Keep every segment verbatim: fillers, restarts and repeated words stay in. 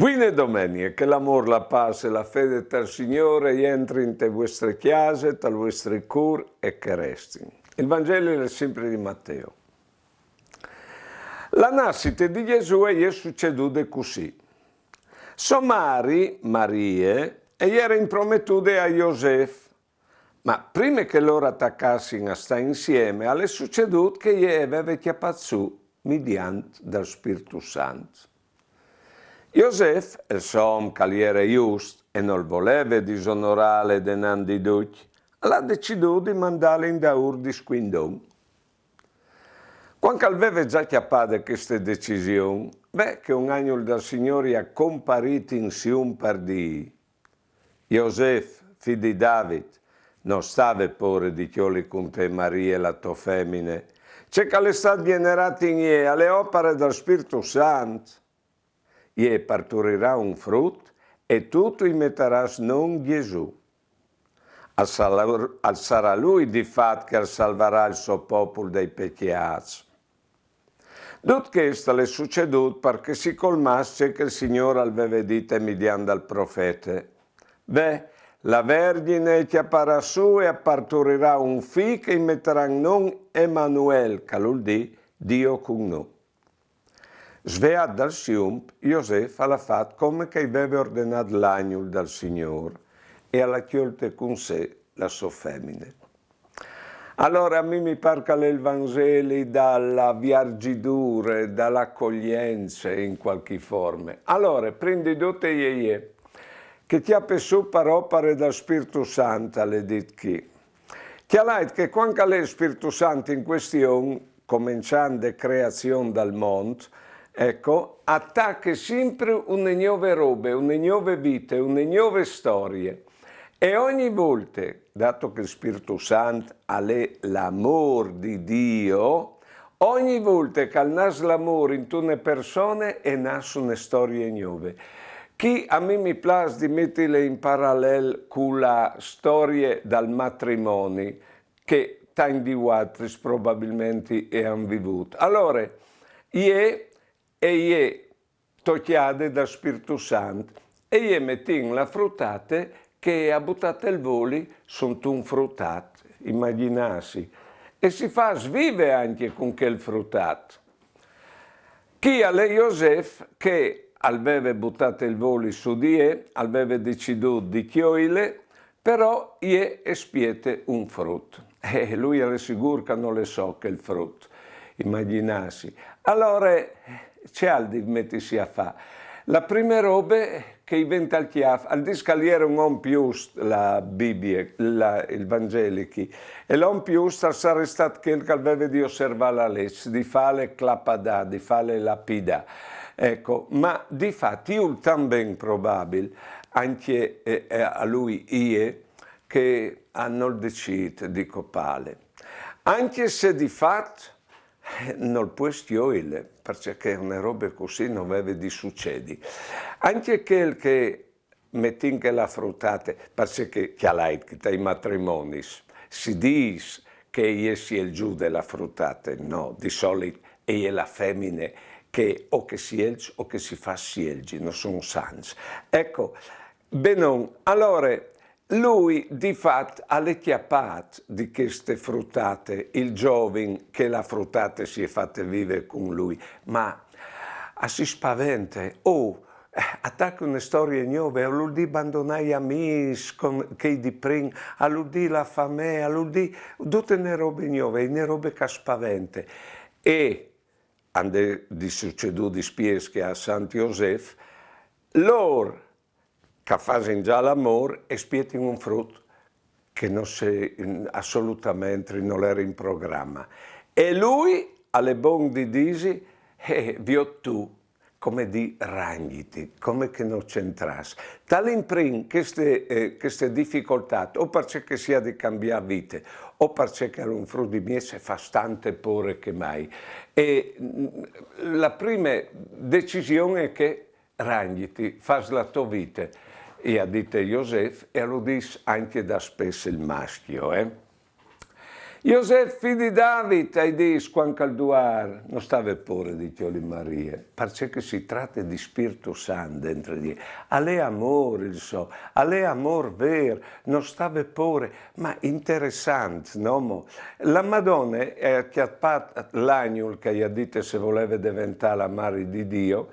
Buine domenie, che l'amôr, la pâs e la fede tal Signôr a jentrin inte vuestre cjase, tal vuestri cûr e che a restin. Il Vangeli al è simpri di Mateu. La nassite di Jesù e je sucedude cussì. Sô mari, Marie, e jere imprometude a Josef, ma prime che lôr a tacassin a stâ insiemi, al è sucedût che jê e veve cjapât sù midiant dal Spirtu Sant. Josef, il so om che al jere just e nol voleve disonorâle denant di ducj, al à decidût di mandâle indaûr di scuindon. Cuant che al veve za cjapade cheste decision, ve che un agnul dal Signôr i è comparît insium par dîi: Josef, fi di David, no sta vê pôre di cjoli cun te Marie, la tô femine. Ce che al è stât gjenerât in jê al è opare dal Spirtu Sant. Jê e parturirà un frut e tu tu i metarâs non Jesù. Al sarà, al sarà lui di fat che al salvarà il so popul dai pecjâts. Dut chest al è sucedût par che si colmàs ce che il Signôr al veve dite midiant dal profete: Ve, la Vergjine e cjaparà sù e a parturirà un fi che i metaran non Emanuel, che al vûl dî Dio cun nô. Sveât dal sium, Josef al à fat come che i veve ordenât l'agnul dal Signôr e al à cjolte cun se la sô femine. Alore, a mi mi pâr che al è il Vangeli da la viergidure, da la acolience in cualchi forme. Alore, prin di dut e je jê che e cjape sù par opare dal Spirtu Sant, al è dit chi. Cjalait che cuant che al è il Spirtu Sant in cuestion, començant de creazion dal mont, eco, al tache simpri une gnove robe, une gnove vite, une gnove storie. E ogni volte, dato che il Spirtu Sant al è l'amôr di Dio, ogni volte che al nas l'amôr intune persone e nas une storie gnove. Chi a mi mi plâs di metile in paralel cu la storie dal matrimoni, che tancj di vualtris probabilmenti e àn vivût. Alore, jê e je tocjade dal Spirtu Sant e jê e metìn la frutate che e à butât il voli suntun frutat, imagjinâsi, e si fâs vive ancje cun chel frutat. Chi al è Josef che al veve butât il voli su di jê, al veve decidût di cjoile, però jê e spiete un frut. E lui al è sigûr che nol è so chel frut, imagjinâsi. Alore, ce al à di metisi a fâ? La prime robe che i ven tal cjâf, al dîs che al jere un om just, la Bibie, la, il Vangeli chi, e l'om just al sarès stât chel che al veve di osservâ la leç, di fâle clapadâ, di fâle lapidâ. Eco, ma di fat, jûl tant ben probabil, ancje, eh, eh, a lui jê, che a nol decît di copâle. Ancje se di fat, eh, nol pues cjoile, parcè che une robe cussì no veve di sucedi. Ancje chel che metìn che la frutate, parcè che cjalait che tai matrimonis si dîs che e je sielzude la frutate, no, di solit e je la femine che o che sielç o che si fâs sielzi, no son sants. Eco, benon, alore, lui di fat al è cjapât di cheste frutate, il zovin che la frutate si è fate vive cun lui, ma a si spavente, oh, eh, a tache une storie gnove, al vûl dî bandonâ i amîs, chei di prin, al vûl dî la famee, al vûl dî dute une robe gnove, une robe che a spavente. E, ande di sucedû dispiès che a Sant Josef, lôr che a fasin za l'amôr e a spietin un frut che no se, assolutamentri nol jere in programe. E lui al è bon di dîsi, eh, viôt tu, come dî, rangjiti, come che no centrâs. Tal imprin cheste, eh, cheste dificoltât, o parcè che si à di cambiâ vite, o parcè che al è un frut di mieç e fâs tante pôre che mai. E, mm, la prime decision e je che rangjiti, fâs la tô vite, i à dite Josef, e lu dîs ancje daspès il mascjo, eh. Josef, fi di David, ai dîs cuant che al duar: no stâ vê pôre di cjoli Marie, parcè che si trate di Spirtu Sant dentri di jê. Al è amôr il so, al è amôr vêr, no stâ vê pôre. Ma interessant, no mo? La Madone e à cjapât l'agnul che i à dit se voleve deventâ la mari di Dio,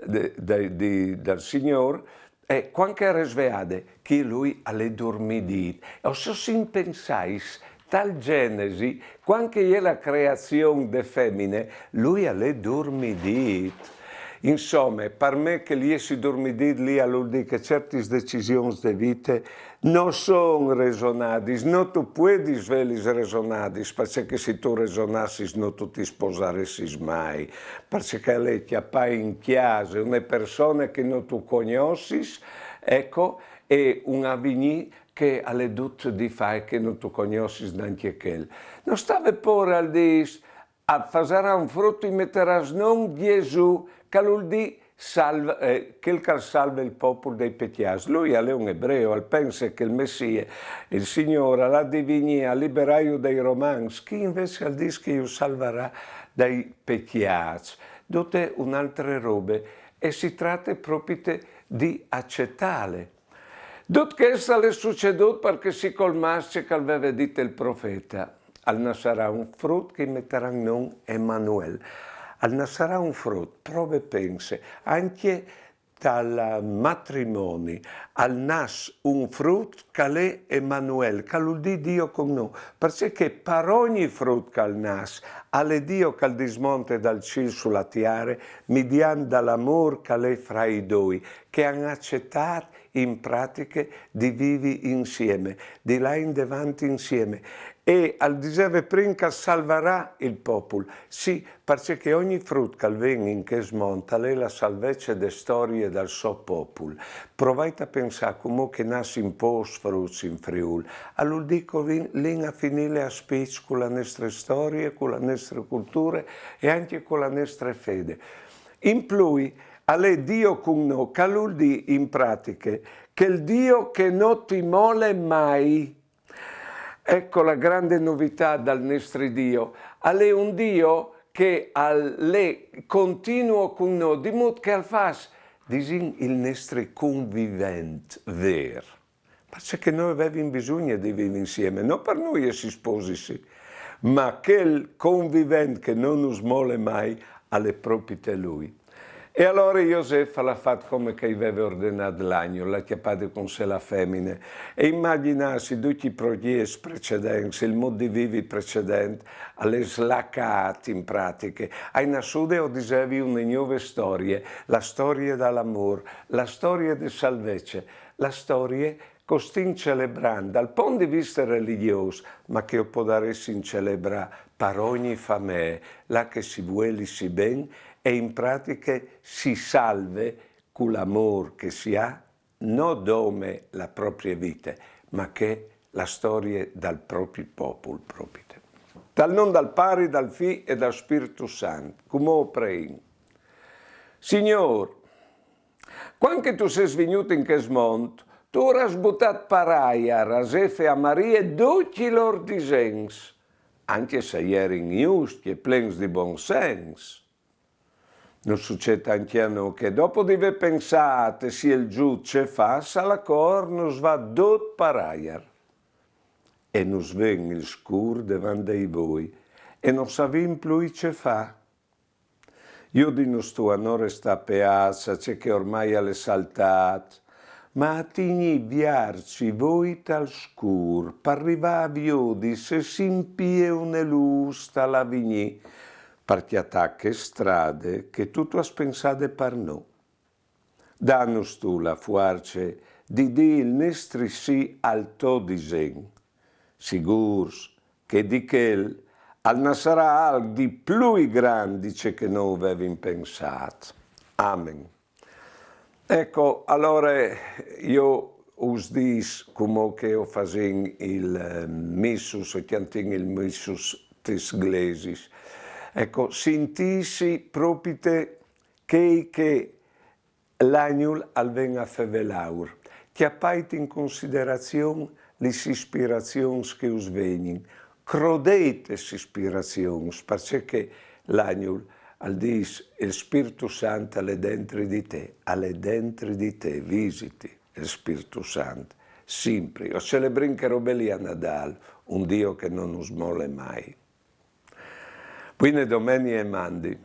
de, de, di, dal Signôr, e cuant che e à resveade, che lui al è durmidît. E o sês impensâts, tal Genesi, cuant che e je la creazion de femine, lui al è durmidît. Insome, par me chel jessi durmidît li al vûl dî che ciertis decisions de vite no son resonadis, no tu puedis vêlis resonadis, parcè che se tu resonassis no tu ti sposaressis mai, parcè che al è cjapâ in cjase une persone che no tu cognossis, eco, e un avignî che al è dut di fâ e che no tu cognossis nancje chel. No stâ vê pôre, al dîs, a fasarà un frut, i metaràs non Gjesù, che al vûl dî salv-, eh, chel che al salve il popul dai pecjâts. Lui al è un ebreo, al pense che il Messie, il Signôr, al à di vignî a liberâju dai romans, chi invezit al dîs che ju salvarà dai pecjâts. Dute une altre robe, e si trate propite di acetâle. Dut chest al è sucedût parcè che si colmàs ce che al veve dit il profete: al nassarà un frut che i metaràn non Emanuel. Al nassarà un frut, prove, pense, ancje tal matrimoni al nas un frut che al è Emanuel, che al vûl dî Dio cun nô, parcè che par ogni frut che al nas, al è Dio che al dismonte dal cîl su la tiare, midiant dal amôr che al è fra i doi, che a àn acetât in pratiche di vivi insieme, di lâ indevant insieme. E al diseve prin che al salvarà il popul. Sì, parcè che ogni frut che al ven in chest mont al è la salvece de storie dal so popul. Provait a pensâ cumò che a nassin pôcs fruts in Friûl. Al vûl dî che o lin, lin a finîle a spiç cu la nestre storie, cu la nestre culture e ancje cu la nestre fede. In plui, al è Dio cun nô, che al vûl dî in pratiche chel Dio che no ti mole mai. Eco la grande novitât dal nestri Dio. Al è un Dio che al è continuo cun nô, di mût che al fâs, disìn, il nestri convivent vêr. Parcè che nô o vevin bisugne di vivi insieme, no par nô jessi sposis, ma chel convivent che no nus mole mai al è propite lui. E alore Josef al à fat come che i veve ordenât l'agnul, al à cjapade cun se la femine. E imagjinâsi ducj i projets precedents, il mût di vivi precedent, al è slacât in pratiche. A è nassude, o disevi, une gnove storie, la storie dal amôr, la storie de salvece, la storie che o stin celebrant dal pont di viste religjôs, ma che o podaressin celebrâ par ogni famee, là che si vuelissi ben e in pratiche si salve cul amôr che si à, no dome la proprie vite, ma chê la storie dal propri popul propite. Tal non dal Pari, dal Fi e dal Spirtu Sant, cumò o preìn. Signôr, cuant che tu sês vignût in chest mont, tu âs butât par aiar a Zef e a Marie ducj i lôr disens, ancje se a jerin juscj e plens di bon sens. Nus sucêt ancje a nô che, dopo di vê pensât e sielzût ce fâ, salacor nus va dut par aiar. E nus ven il scûr devant dai voi, e no savìn plui ce fâ. Judinus tu a no restâ peâts a ce che ormai al è saltât, ma a tignî viarç i voi tal scûr, par rivâ a viodi se si impie une lûs tal avignî, par cjatâ chê strade che tu tu âs pensade par nô. Danus tu la fuarce di dî il nestri sì al to disen, sigûrs che di chel al nassarà alc di plui grant di ce che nô o vevin pensât. Amen. Eco, alore jo us dîs, cumò che o fasìn il, eh, missus, o cjantìn il missus tes glesis. Eco, sintîsi propite chei che l'agnul al ven a fevelâur. Cjapait in considerazion lis ispirazions che us vegnin. Crodeit es ispirazions, parcè che l'agnul al dis: "Il Spirtu Sant al è dentri di te, al è dentri di te, visiti il Spirtu Sant, simpri." O celebrin che robe lì a Nadal, un Dio che non nus mole mai. Buine domenie e mandi.